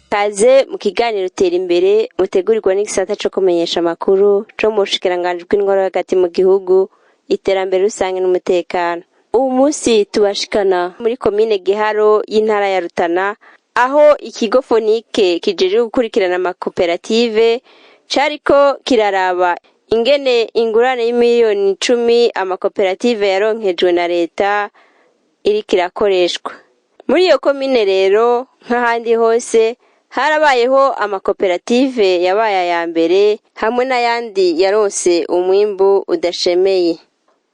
Kaze mu kiganiro Tera Imbere mutegurirwa n'igisata co kumenyesha amakuru co mu bushikiranganji bw'intwaro hagati mu gihugu, iterambere rusange n'umutekano. Uwu munsi tubashikana muri komine Giharo y'intara ya Rutana, aho ikigo Fonike kijejwe gukurikirana amakoperative cariko kiraraba ingene ingurane y'imiliyoni 10 amakoperative yaronkejwe na leta iriko irakoreshwa. Muri iyo komine rero, nk'ahandi hose, harabayeho amakoperative yabaye aya mbere hamwe n'ayandi yaronse umwimbu udashemeye.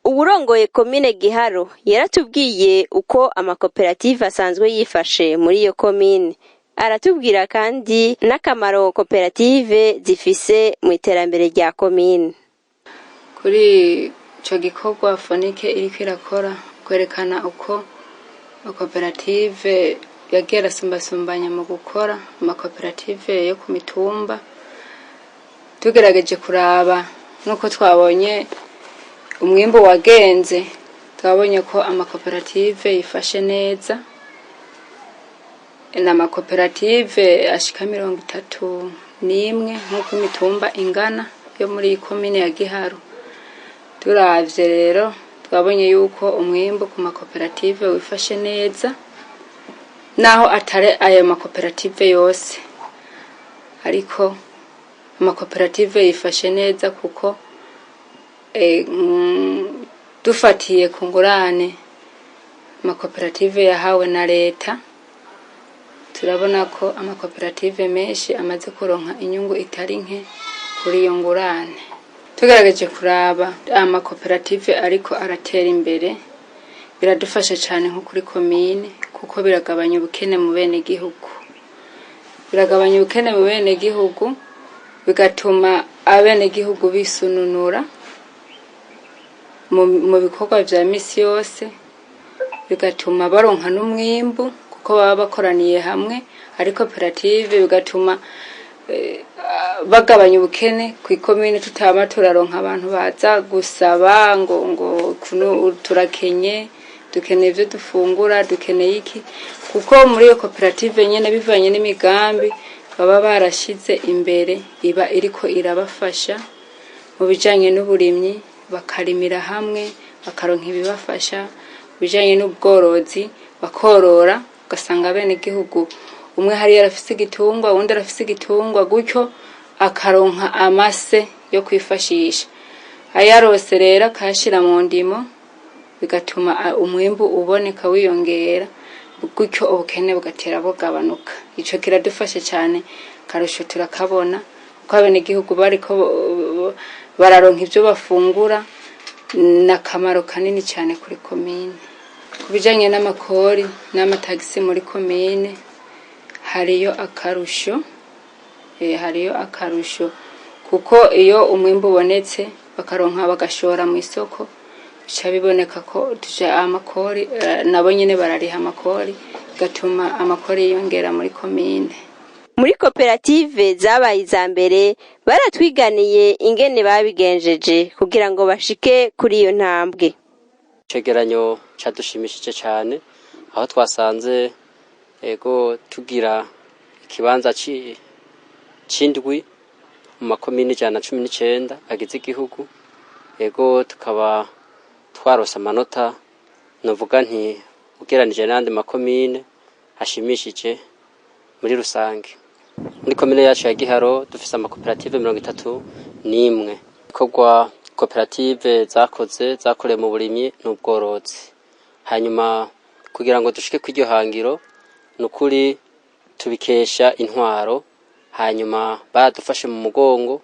Uwurongoye komine Giharo yaratubwiye uko amakoperative asanzwe yifashe muri iyo komine. Aratubwira kandi n'akamaro koperative zifise mu iterambere rya komine. Kuri ico gikorwa Fonike iriko irakora, kwerekana uko amakoperative yagiye arasumbasumbanya mu gukora, amakoperative yo ku mitumba, tugerageje kuraba nuko twabonye umwimbu wagenze, twabonye ko amakoperative yifashe neza. Ni amakoperative ashika 31 nk'uko imitumba ingana yo muri iyi komine ya Giharo. Turavye rero, twabonye yuko umwimbu ku makoperative wifashe neza, naho atari ayo makoperative yose, ariko amakoperative yifashe neza kuko dufatiye ku ngurane amakoperative yahawe na leta, turabona ko amakoperative menshi amaze kuronka inyungu itari nke kuri iyo ngurane. Tugerageje kuraba amakoperative ariko aratera imbere, biradufasha cyane nko kuri komine, kuko biragabanya ubukene mu bene gihugu, biragabanya ubukene mu bene gihugu, bigatuma abene gihugu bisununura mu bikorwa vya misi yose, bigatuma baronka n'umwimbu kuko baba bakoraniye hamwe ari koperative, bigatuma bagabanya ubukene ku ikomine, tutaba turaronka abantu baza gusaba ngo kuno turakenye, dukeneye ivyo dufungura, dukeneye iki, kuko muri iyo koperative nyene, bivanye n'imigambi baba barashize imbere, iba iriko irabafasha mu bijanye n'uburimyi, bakarimira hamwe bakaronka ibibafasha, mu bijanye n'ubworozi bakorora, ugasanga bene gihugu umwe hariya arafise igitungwa, uwundi arafise igitungwa, gutyo akaronka amase yo kwifashisha. Ayarose rero akayashira mu ndimo, bigatuma umwimbu uboneka wiyongera, gutyo ubukene bugatera bugabanuka. Ico kiradufasha cyane, karusho turakabona kuko abenegihugu bariko bararonka ivyo bafungura. Ni akamaro kanini cyane kuri komine. Ku bijanye n'amakori n'amatagisi muri komine, hariyo akarusho, hariyo akarusho kuko iyo umwimbu ubonetse bakaronka bagashora mu isoko, bica biboneka ko tuja amakori, nabo nyene barariha amakori, bigatuma amakori yiyongera muri komine. Muri koperative zabaye iza mbere, baratwiganiye ingene babigenjeje kugira ngo bashike kuri iyo ntambwe. Icegeranyo cadushimishije cyane, aho twasanze ego tugira ikibanza c'indwi mu makomini 119 agize igihugu. Ego, tukaba twarose amanota, novuga nti ugeranije n'ayandi makomine, ashimishije muri rusange. Muri komine yacu ya Giharo dufise amakoperative 31. Ibikorwa koperative zakoze, zakorewe mu burimyi n'ubworozi. Hanyuma kugira ngo dushike kw'iryo hangiro, ni ukuri tubikesha intwaro. Hanyuma baradufashe mu mugongo,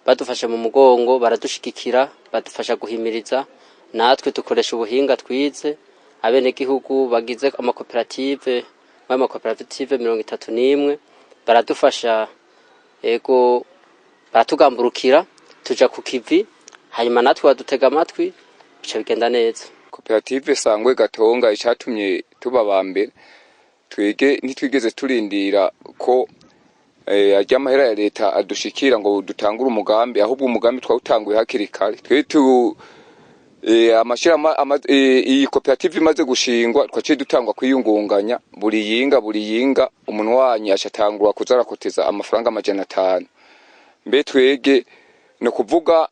badufashe mu mugongo, baradushigikira, badufasha guhimiriza. Natwe dukoresha ubuhinga twize. Abenegihugu bagize amakoperative, muri amakoperative 31, baradufasha, ego, baratugamburukira. Tuja ku kivi, hanyuma natwe badutega amatwi, bica bigenda neza. Koperative Sangwe Gatonga, icatumye tuba ba mbere, twege ntitwigeze turindira ko arya amahera ya leta adushikira ngo dutangure umugambi, ahubwo umugambi twawutanguye hakiri kare. Twe tu amashirahamwe iyi koperative imaze gushingwa, twaciye dutangwa kwiyungunganya buri yinga. Buri yinga umunwanyi acatangura kuza arakoteza amafaranga 500. Mbe twege ni kuvuga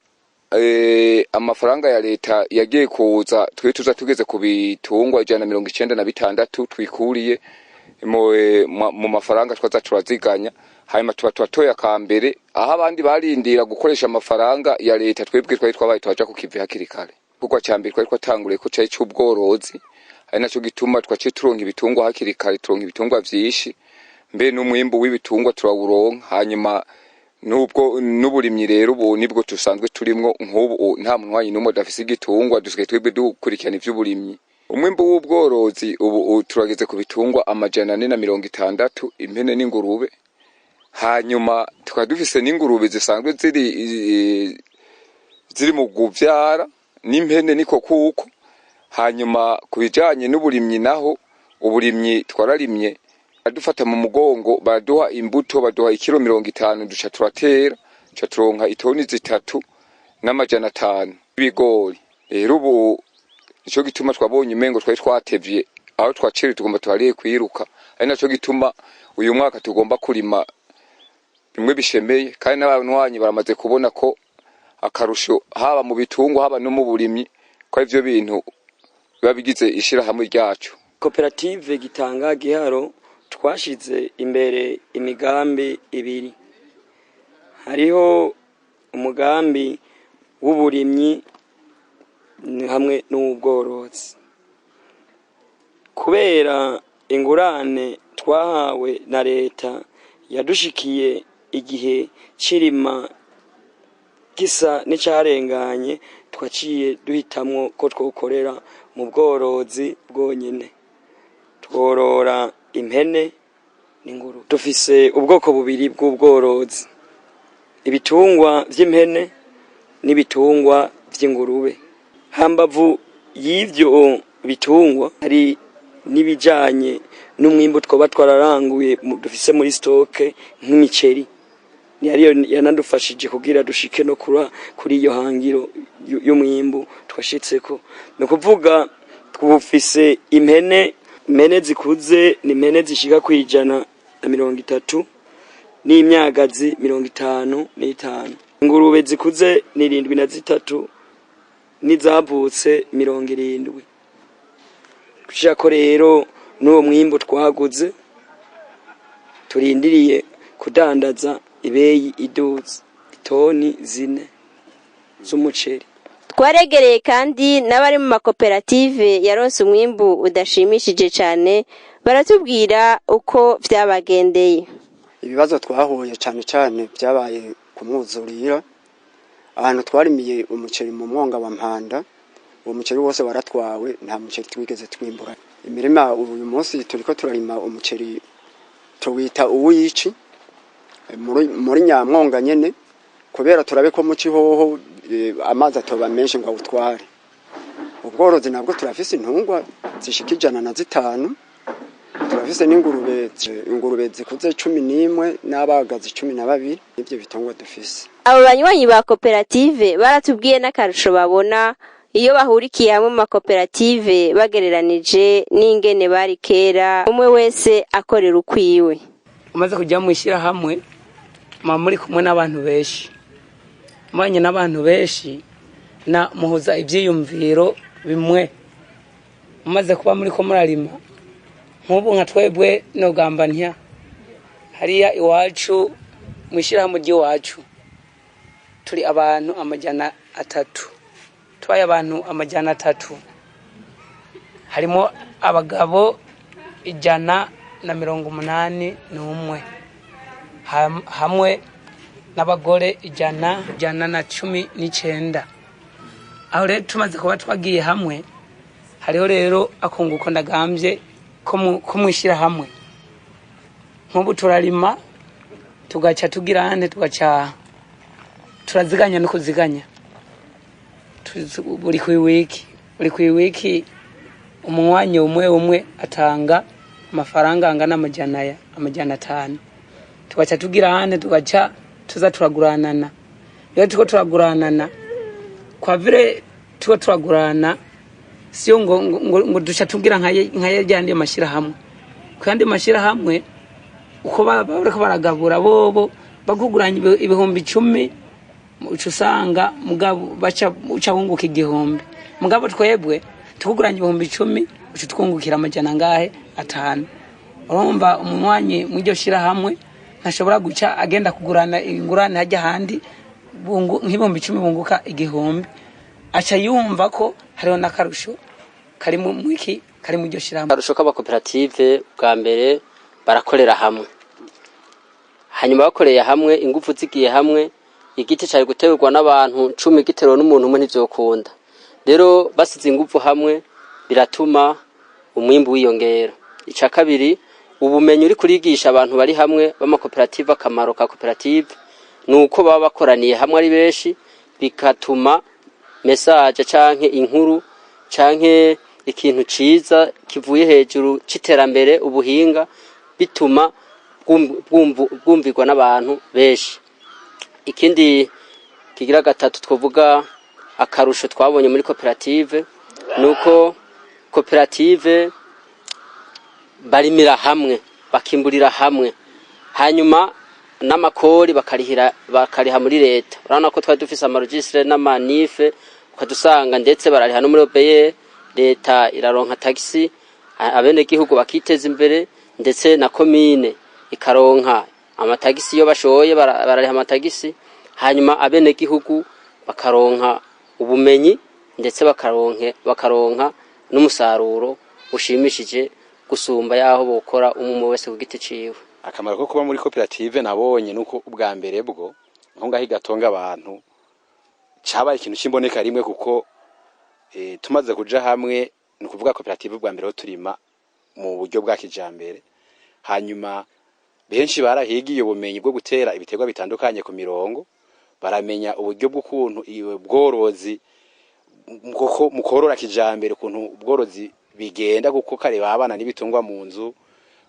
amafaranga ya leta yagiye kuza twe tuza tugeze ku bitungwa 196 twikuriye mu mafaranga twaza turaziganya. Hanyuma tuba turatoye akambere aho abandi barindira gukoresha amafaranga ya leta, twebwe twari twabaye twaja ku kivi hakiri kare. Igikorwa ca mbere twari twatanguriye ko cari c'ubworozi, ari naco gituma twaciye turonka ibitungwa hakiri kare, turonka ibitungwa vyinshi, mbe n'umwimbu w'ibitungwa turawuronka. Hanyuma nubwo n'uburimyi rero ubu nibwo dusanzwe turimwo. Nk'ubu nta munywanyi n'umwe adafise igitungwa, dusigaye twebwe dukurikirana ivy'uburimyi. Umwimbu w'ubworozi ubu turageze ku bitungwa 460, impene n'ingurube. Hanyuma tukaba dufise n'ingurube zisanzwe ziri mu kuvyara, n'impene niko kuko. Hanyuma ku bijanye n'uburimyi naho, uburimyi twararimye, badufata mu mugongo, baraduha imbuto, baduha ikiro 50, duca turatera, duca turonka itoni 3 500 y'ibigori. Rero ubu nico gituma twabonye umengo twari twatevye, aho twacere tugomba tuhariye kwiruka, ari naco gituma uyu mwaka tugomba kurima bimwe bishemeye. Kandi n'abanywanyi baramaze kubona ko akarusho haba mu bitungwa, haba no mu burimyi, ko arivyo bintu biba bigize ishirahamwe ryacu. Koperative Gitanga Giharo twashize imbere imigambi ibiri. Hariho umugambi w'uburimyi hamwe n'uw'ubworozi. Kubera ingurane twahawe na leta yadushikiye igihe cirima gisa n'icarenganye, twaciye duhitamwo ko twokorera mu bworozi bwonyene, tworora impene n'ingurube. Dufise ubwoko bubiri bw'ubworozi: ibitungwa vy'impene n'ibitungwa vy'ingurube. Hambavu y'ivyo bitungwa hari n'ibijanye n'umwimbu twoba twararanguye dufise muri stock, nk'imiceri, ni ariyo yanadufashije kugira dushike no kuri iyo hangiro y'umwimbu twashitseko. Ni ukuvuga twufise impene zikuze, ni impene zishika ku 130, n'imyagazi 55. Ingurube zikuze ni 73, n'izavutse 70. Gushirako rero n'uwo mwimbu twaguze, turindiriye kudandaza ibeyi iduze, itoni 4 z'umuceri. Twaregereye kandi n'abari mu makoperative yaronse umwimbu udashimishije cyane, baratubwira uko vyabagendeye. Ibibazo twahuye cyane cyane byabaye ku mwuzurira ahantu twarimiye umuceri mu mwonga wa Mpanda. Uwo muceri wose waratwawe, nta muceri twigeze twimbura. Imirima uyu munsi turiko turarima umuceri tuwita uwici muri nyamwonga nyene, kubera turabe ko muci hoho amazi atoba menshi ngo awutware. Ubworozi nabwo turafise intungwa zishika 105, turafise n'ingurube, ingurube zikuze 11 n'abagazi 12. Nivyo bitungwa dufise. Abo banywanyi ba koperative baratubwiye n'akarusho babona iyo bahurikiye hamwe mu makoperative, bagereranije n'ingene bari kera, umwe wese akorera ukwiwe. Umaze kujya mu ishyirahamwe, muba muri kumwe n'abantu benshi, mubanye n'abantu benshi na muhuza ibyiyumviro bimwe. Mumaze kuba muri ko murarima, nk'ubu nka twebwe nogamba ntya hariya iwacu mu ishyirahamwe ry'iwacu turi abantu 300. Tubaye abantu 300, harimo abagabo 181 hamwe n'abagore 119. Aho rero tumaze kuba twagiye hamwe, hariho rero akunguko ndagambye ko mwishyira hamwe. Nk'ubu turarima, tugaca tugira hande, tugaca Turaziganya no kuziganya. Buri ku wiki umunywanyi umwe umwe atanga amafaranga angana amajana aya 500, tugaca tugira hane, tugaca tuza turaguranana. Iyo turiko turaguranana, kwa vile tuko turagurana, siyo ngo duca tugira nka yandi mashirahamwe. Ku yandi mashirahamwe, uko bariko baragabura, bobo bakuguranya 10,000, uca usanga mugabo baca uca wunguka 1,000. Mugabo twebwe tukuguranya 10,000, uca twungukira amajana angahe? 5. Urumva, umunywanyi mw'iryo shirahamwe ntashobora guca agenda kugurana ingurane hajya ahandi nk'10,000 bunguka 1,000. Aca yumva ko hariho n'akarusho kari mu mwiki kari mu iryo shirahamwe. Akarusho k'amakoperative, bwa mbere barakorera hamwe. Hanyuma bakoreye hamwe, ingufu zigiye hamwe, igiti cari guterwa n'abantu 10 giterewe n'umuntu umwe ntivyokunda. Rero basize ingufu hamwe, biratuma umwimbu wiyongera. Ica kabiri, ubumenyi uri kurigisha abantu bari hamwe b'amakoperative, akamaro ka koperative ni uko baba bakoraniye hamwe ari benshi, bigatuma message canke inkuru canke ikintu ciza kivuye hejuru c'iterambere, ubuhinga, bituma bwumvirwa n'abantu benshi. Ikindi kigira gatatu twovuga, akarusho twabonye muri koperative, nuko koperative barimira hamwe, bakimburira hamwe, hanyuma n'amakori bakarihira, bakariha muri leta. Urabona ko twari dufise ama registres n'ama NIF, ukadusanga ndetse barariha no muri OBR, leta iraronka taxe, abenegihugu bakiteza imbere, ndetse na komine ikaronka ama taxes. Iyo bashoye barariha ama taxes, hanyuma abenegihugu bakaronka ubumenyi, ndetse bakaronka n'umusaruro ushimishije gusumba yaho bokora umwe wese ku giti ciwe. Akamaro ko kuba muri koperative nabonye nuko ubwa mbere bwo nko ngaho igatonga abantu cabaye ikintu c'imboneka rimwe, kuko tumaze kuja hamwe, ni ukuvuga koperative, bwa mbere ho turima mu buryo bwa kijambere. Hanyuma benshi barahigiye ubumenyi bwo gutera ibiterwa bitandukanye ku mirongo, baramenya uburyo bw'ukuntu ubworozi, kuko mu korora kijambere, ukuntu ubworozi bigenda, kuko kare babana n'ibitungwa mu nzu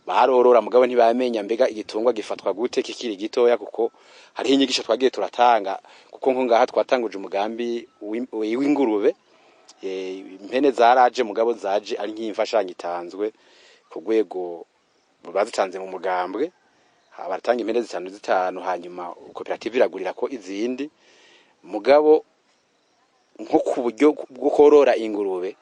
barorora, mugabo ntibamenya mbega igitungwa gifatwa gute kikiri gitoya, kuko hariho inyigisho twagiye turatanga. Kuko nko ngaha twatanguje umugambi w'ingurube. Impene zaraje, mugabo zaje ari nk'imfashanyo itanzwe ku rwego, bazitanze mu mugambwe, baratanga impene zitanu zitanu, hanyuma koperative iragurira ko izindi. Mugabo nko ku buryo bwo korora ingurube,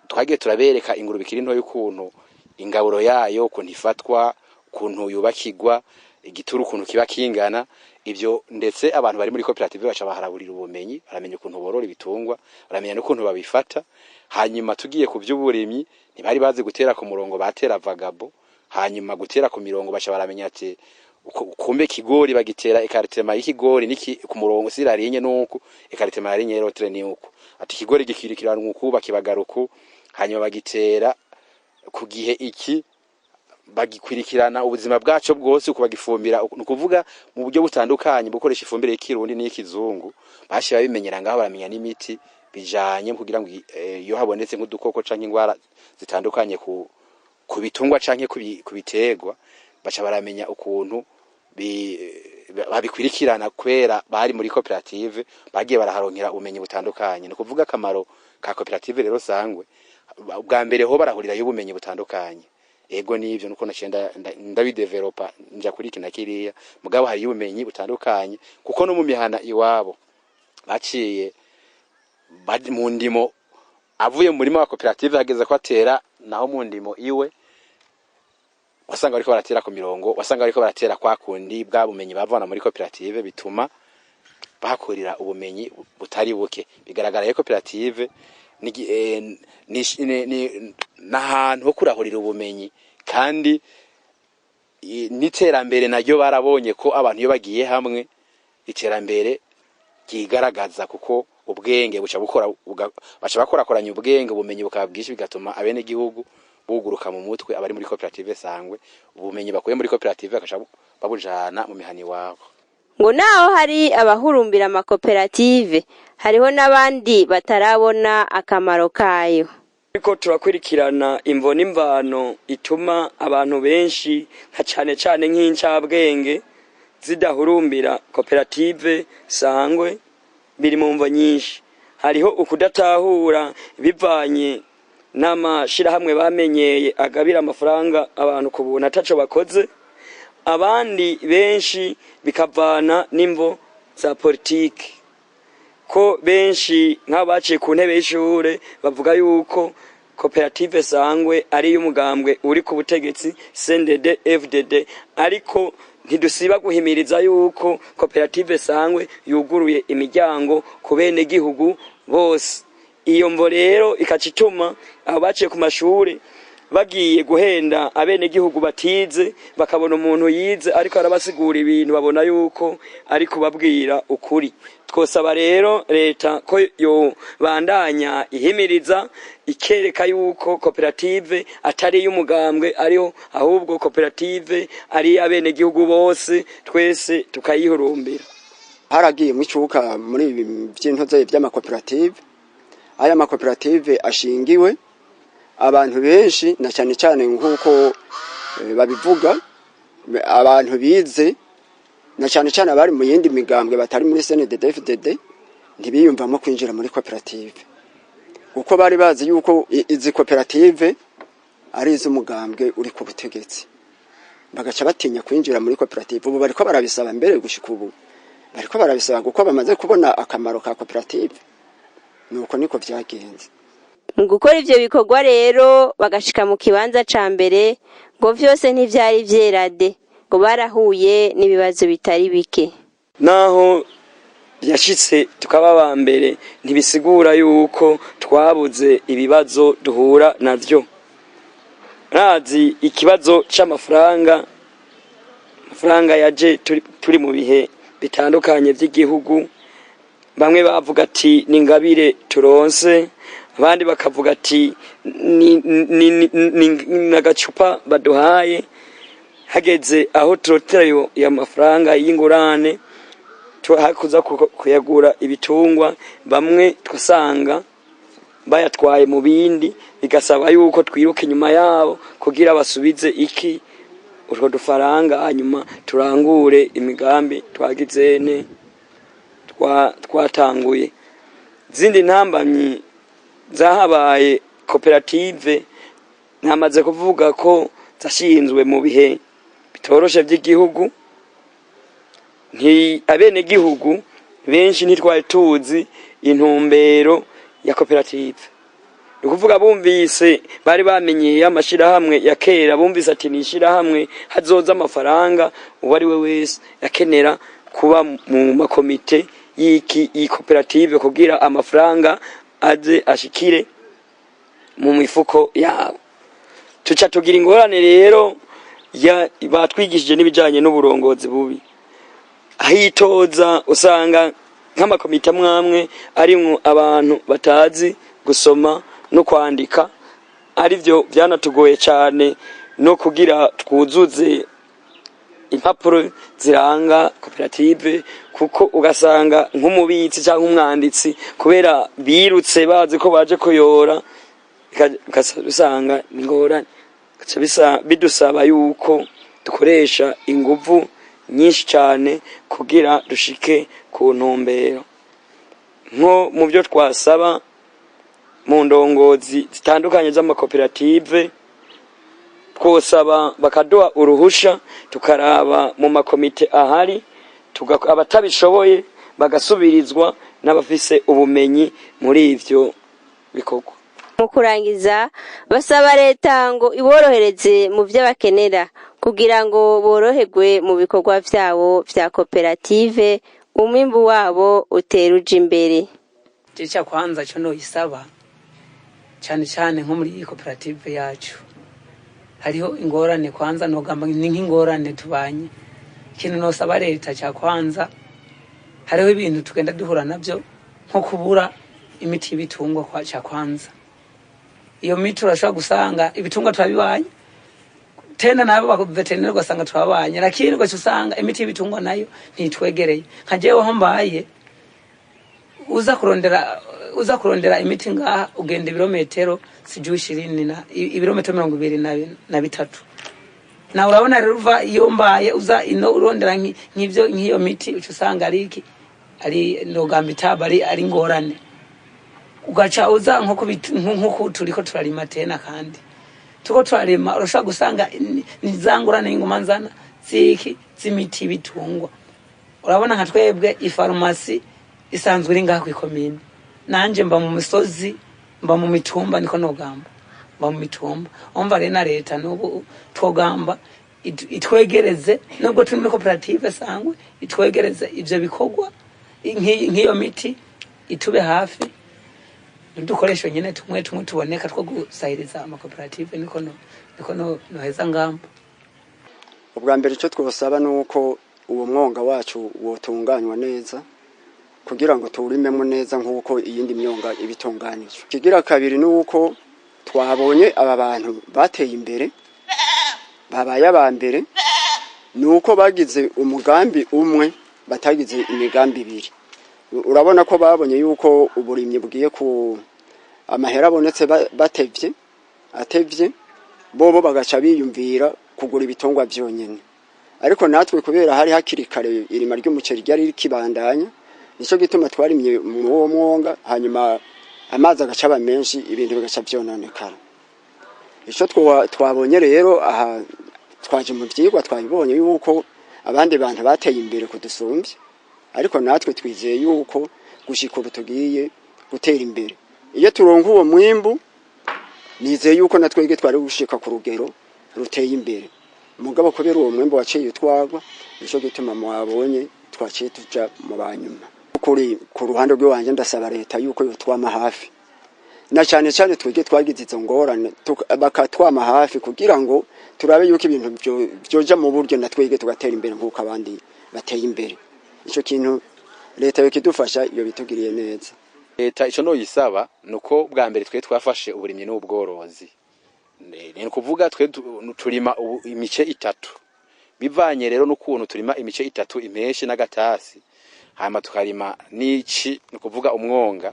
twagiye turabereka ingurube ikiri ntoya, ukuntu ingaburo yayo, ukuntu ifatwa, ukuntu yubakirwa igituru, ukuntu kiba kingana ibyo. Ndetse abantu bari muri koperative baca baharaburira ubumenyi, baramenya ukuntu borora ibitungwa, baramenya n'ukuntu babifata. Hanyuma tugiye ku by'uburimyi, ntibari bazi gutera ku murongo, batera vagabo. Hanyuma gutera ku mirongo, baca baramenya ati kumbe kigori bagitera écartement y'ikigori niki ku murongo sur la ligne, nuku écartement ya ligne l'autre ni uku, ati ikigori gikirikiranwa uku, bakibagara uku, hanyuma bagitera ku gihe iki, bagikurikirana ubuzima bwaco bwose uko bagifumbira, ni ukuvuga mu buryo butandukanye, gukoresha ifumbire y'ikirundi n'iy'ikizungu. Bashiye babimenyera ngaho, baramenya n'imiti bijanye kugira ngo iyo habonetse nk'udukoko canke ingwara zitandukanye ku bitungwa canke ku biterwa, baca baramenya ukuntu babikwirikirana, kubera bari muri koperative, bagiye baraharonkera ubumenyi butandukanye. Ni ukuvuga akamaro ka koperative rero sangwe, bwa mbere ho barahurirayo ubumenyi butandukanye. Ego, nivyo nuko naciye ndabidevelopa nja kuri iki na kiriya, mugabo hari ubumenyi butandukanye, kuko no mu mihana iwabo baciye mu ndimo, avuye mu murima wa koperative hageze ko atera naho mu ndimo iwe, wasanga bariko baratera ku mirongo, wasanga bariko baratera kwa kundi bwa bumenyi bavana muri koperative, bituma bahakurira ubumenyi butari buke. Bigaragara ko koperative ni n'ahantu ho kurahurira ubumenyi, kandi n'iterambere naryo barabonye ko abantu iyo bagiye hamwe iterambere ryigaragaza, kuko ubwenge buca bukora, baca bakorakoranya ubwenge, ubumenyi bukaba bwinshi, bigatuma abenegihugu buguruka mu mutwe. Abari muri koperative sangwe, ubumenyi bakuye muri koperative bakaca babujana mu mihana iwabo. Ngo naho hari abahurumbira amakoperative, hariho n'abandi batarabona akamaro kayo. Ariko turakurikirana imvo n'imvano ituma abantu benshi, nka cane cane nk'incabwenge, zidahurumbira koperative Sangwe. Biri mu mvo nyinshi: hariho ukudatahura bivanye n'amashirahamwe bamenyeye agabira amafaranga abantu ku buntu ataco bakoze, abandi benshi bikavana n'imvo za politiki, ko benshi nk'abaciye ku ntebe y'ishure bavuga yuko koperative Sangwe ari iy'umugambwe uri ku butegetsi, CNDD FDD. Ariko ntidusiba guhimiriza yuko koperative Sangwe yuguruye imiryango ku bene gihugu bose. Iyo mvo rero ikaca ituma abo baciye ku mashure bagiye guhenda abenegihugu batize, bakabona umuntu yize ariko arabasigura ibintu, babona yuko ari kubabwira ukuri. Twosaba rero leta ko yobandanya ihimiriza, ikereka yuko koperative atari iy'umugambwe ariho, ahubwo koperative ari iy'abenegihugu bose, twese tukayihurumbira. Haragiye mu icuka muri ibi by'intoze by'amakoperative, aya makoperative ashingiwe, abantu benshi, na cyane cyane nk'uko babivuga, abantu bize, na cyane cyane abari mu yindi migambwe batari muri CNDD-FDD, ntibiyumvamo kwinjira muri koperative, kuko bari bazi yuko izi koperative ari iz'umugambwe uri ku butegetsi, bagaca batinya kwinjira muri koperative. Ubu bariko barabisaba mbere, gushika ubu bariko barabisaba, kuko bamaze kubona akamaro ka koperative. Nuko niko vyagenze. Mu gukora ivyo bikorwa rero bagashika mu kibanza ca mbere, ngo vyose ntivyari vyerade, ngo barahuye n'ibibazo bitari bike. Naho yashitse tukaba ba mbere, ntibisigura yuko twabuze ibibazo duhura navyo. Razi ikibazo c'amafaranga, amafaranga yaje turi mu bihe bitandukanye vy'igihugu. Bamwe bavuga ati ni ingabire turonse, abandi bakavuga ati ni agacupa baduhaye. Hageze aho turoterayo ya mafaranga y'ingurane, hakuza kuyagura ibitungwa, bamwe twasanga bayatwaye mu bindi, bigasaba yuko twiruka inyuma yabo kugira basubize iki utwo dufaranga, hanyuma turangure imigambi twagizene twatanguye. Zindi ntambamyi zahabaye, koperative namaze kuvuga ko zashinzwe mu bihe bitoroshe by'igihugu. Nti abenegihugu benshi ntitwari tuzi intumbero ya koperative. Ni ukuvuga bumvise, bari bamenyeye amashirahamwe ya kera, bumvise ati ni ishirahamwe hazoza amafaranga, uwo ari we wese yakenera kuba mu makomite y'iki iyi koperative kugira amafaranga aze ashikire mu mifuko yabo. Tuca tugira ingorane rero ya batwigishije n'ibijanye n'uburongozi bubi. Ahitoza usanga nk'amakomite amwamwe arimwo abantu batazi gusoma no kwandika, arivyo vyanatugoye cane no kugira twuzuze impapuro ziranga koperative, kuko ugasanga nk'umubitsi cyangwa umwanditsi, kubera birutse bazi ko baje kuyora, usanga ni ingorane. Bigaca bidusaba yuko dukoresha inguvu nyinshi cyane kugira dushike ku ntumbero. Nko mu byo twasaba mu ndongozi zitandukanye z'amakoperative, twosaba bakaduha uruhusha tukaraba mu makomite ahari, abatabishoboye bagasubirizwa n'abafise ubumenyi muri ivyo bikorwa. Mu kurangiza, basaba leta ngo iborohereze mu byo bakenera kugira ngo boroherwe mu bikorwa vyabo vya koperative, umwimbu wabo utera uja imbere. Cya kwanza cyo noyisaba, cyane cyane nko muri iyi koperative yacu hariho ingorane. Kwanza nogamba ni nk'ingorane tubanye. Ikintu nosaba leta cya kwanza, hariho ibintu tugenda duhura nabyo nko kubura imiti y'ibitungwa. Kwa cya kwanza, iyo miti urashobora gusanga ibitungwa turabibanye. Tena nabo veterineri ugasanga turabanye, lakini ugaca usanga imiti y'ibitungwa nayo ntitwegereye. Nka jewe aho mbaye, uza kurondera imiti ngaha ugenda ibirometero sijui 20 na ibirometero 23. Na urabona rero, uva iyo mbaye uza ino urondera nk'ivyo, nk'iyo miti, uca usanga ari iki, ari nogamba itaba ari ngorane. Ugaca uza nko nkuko turiko turarima, tena kandi turiko turarima, urashobora gusanga ni za ngorane y'inguma nzana ziki, z'imiti y'ibitungwa. Urabona nka twebwe ifarumasi isanzwe iri ngaha kw'ikomine, nanje mba mu misozi, mba mu mitumba, niko nogamba, mba mu mitumba. Umva rero, na leta n'ubu twogamba itwegereze, nubwo turi muri koperative Sangwe, itwegereze ivyo bikorwa, nk'iyo miti itube hafi, n'udukoresho nyene tumwe tumwe tuboneka two gusahiriza amakoperative. Niko no noheza ngamba. Ubwa mbere, icyo twosaba ni uko uwo mwonga wacu wotunganywa neza kugira ngo tuwurimemo neza nk'uko iyindi myonga iba itunganijwe. Ikigira kabiri ni uko twabonye aba bantu bateye imbere, babaye aba mbere, ni uko bagize umugambi umwe, batagize imigambi ibiri. Urabona ko babonye yuko uburimyi bugiye ku amahera abonetse batevye atevye, bobo bagaca biyumvira kugura ibitungwa vyonyene. Ariko natwe, kubera hari hakiri kare, irima ry'umuceri ryari rikibandanya, nico gituma twarimye mu uwo mwonga, hanyuma amazi agaca aba menshi, ibintu bigaca vyononekara. Ico twabonye rero aha, twaje mu vyigwa, twabibonye yuko abandi bantu bateye imbere kudusumbya, ariko natwe twizeye yuko gushika ubu tugiye gutera imbere. Iyo turonka uwo mwimbu, nizeye yuko na twebwe twari gushika ku rugero ruteye imbere. Mugabo kubera uwo mwimbu waciye utwagwa, nico gituma mwabonye twaciye tuja mu banyuma. Kuri ku ruhande rw'iwanje, ndasaba leta yuko yotwama hafi, na cyane cyane twebwe twagize izo ngorane, bakatwama hafi kugira ngo turabe yuko ibintu vyoja mu buryo, na twebwe tugatera imbere nk'uko abandi bateye imbere. Ico kintu leta yokidufasha, iyo bitugiriye neza. Leta ico noyisaba nuko bwa mbere twe twafashe uburimyi n'ubworozi. Ni ukuvuga twe turima imice itatu. Bivanye rero n'ukuntu turima imice itatu, impeshi n'agatasi, hanyuma tukarima n'ici, ni ukuvuga umwonga.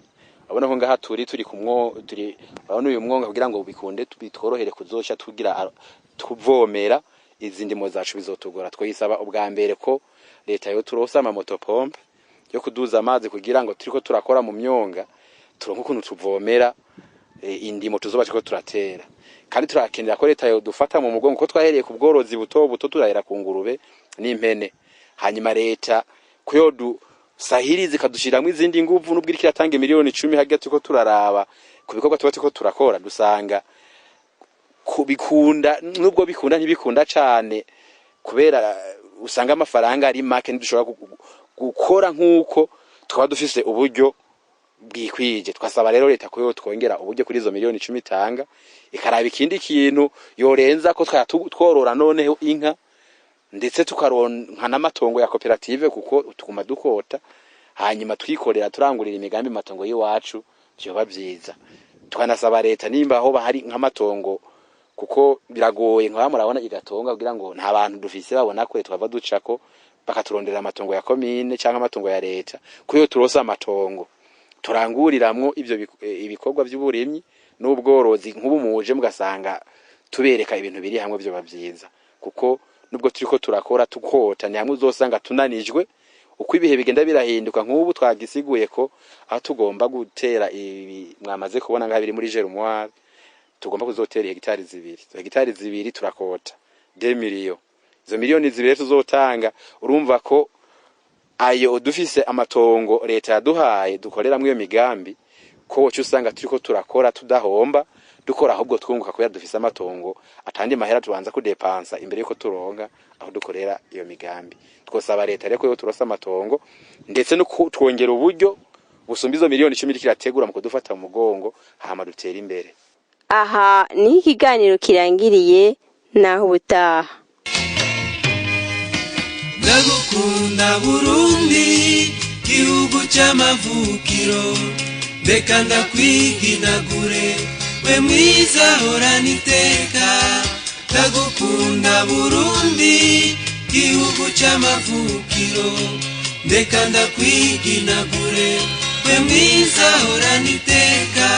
Urabona ko ngaha turi ku mwo turi, urabona uyu mwonga, kugira ngo bikunde bitworohere kuzoca tugira tuvomera izi ndimo zacu, bizotugora. Twayisaba ubwa mbere ko leta yo turosa ama motopompe yo kuduza amazi, kugira ngo turiko turakora mu myonga turonke ukuntu tuvomera indimo tuzoba turiko turatera. Kandi turakenera ko leta yodufata mu mugongo, ko twahereye ku bworozi buto buto, turahera ku ngurube n'impene. Hanyuma leta ko yodusahiriza ikadushiramwo izindi nguvu, nubwo iriko iratanga 10 miliyoni harya, turiko turaraba ku bikorwa tuba turiko turakora, dusanga bikunda, nubwo bikunda ntibikunda cane, kubera usanga amafaranga ari make, ntidushobora gukora nk'uko twaba dufise uburyo bwikwije. Twasaba rero leta ko twongera uburyo kuri izo 10 miliyoni itanga, ikaraba ikindi kintu yorenza ko tworora noneho inka, ndetse tukaronka n'amatongo ya koperative, kuko tuguma dukota, hanyuma twikorera, turangurira imigambi matongo y'iwacu, vyoba vyiza. Tukanasaba leta nimba aho bahari nk'amatongo, kuko biragoye nka murabona igatonga, kugira ngo nta bantu dufise babona kure twava ducako, bakaturondera amatongo ya komine canke amatongo ya leta, kuyo turosa amatongo turanguriramwo ivyo ibikorwa vy'uburimyi n'ubworozi. Nk'ubu muje mugasanga tubereka ibintu biri hamwe, vyoba vyiza, kuko nubwo turiko turakora tukota, ni hamwe uzosanga tunanijwe uko ibihe bigenda birahinduka. Nk'ubu twagisiguye ko aho tugomba gutera ibi mwamaze kubona ngaha biri muri germoir, tugomba kuzotera hegitari 2. Izo hegitari 2 turakota 2 millions. Izo 2 miliyoni tuzotanga, urumva ko ayo dufise amatongo leta yaduhaye dukoreramwo iyo migambi, ko woca usanga turiko turakora tudahomba, dukora ahubwo twunguka, kubera dufise amatongo atandi mahera tubanza kudepansa imbere yuko turonka aho dukorera iyo migambi. Twosaba leta rero ko yo turosa amatongo, ndetse no twongera uburyo busumba izo 10 miliyoni iriko irategura mu kudufata mu mugongo, hama dutere imbere. Aha niho ikiganiro kirangiriye, naho ubutaha. Ndagukunda Burundi, gihugu cy'amavukiro, reka ndakwiginagure, we mwiza horana iteka. Ndagukunda Burundi, gihugu c'amavukiro, ndeka ndakwiginagure, we mwiza horana iteka.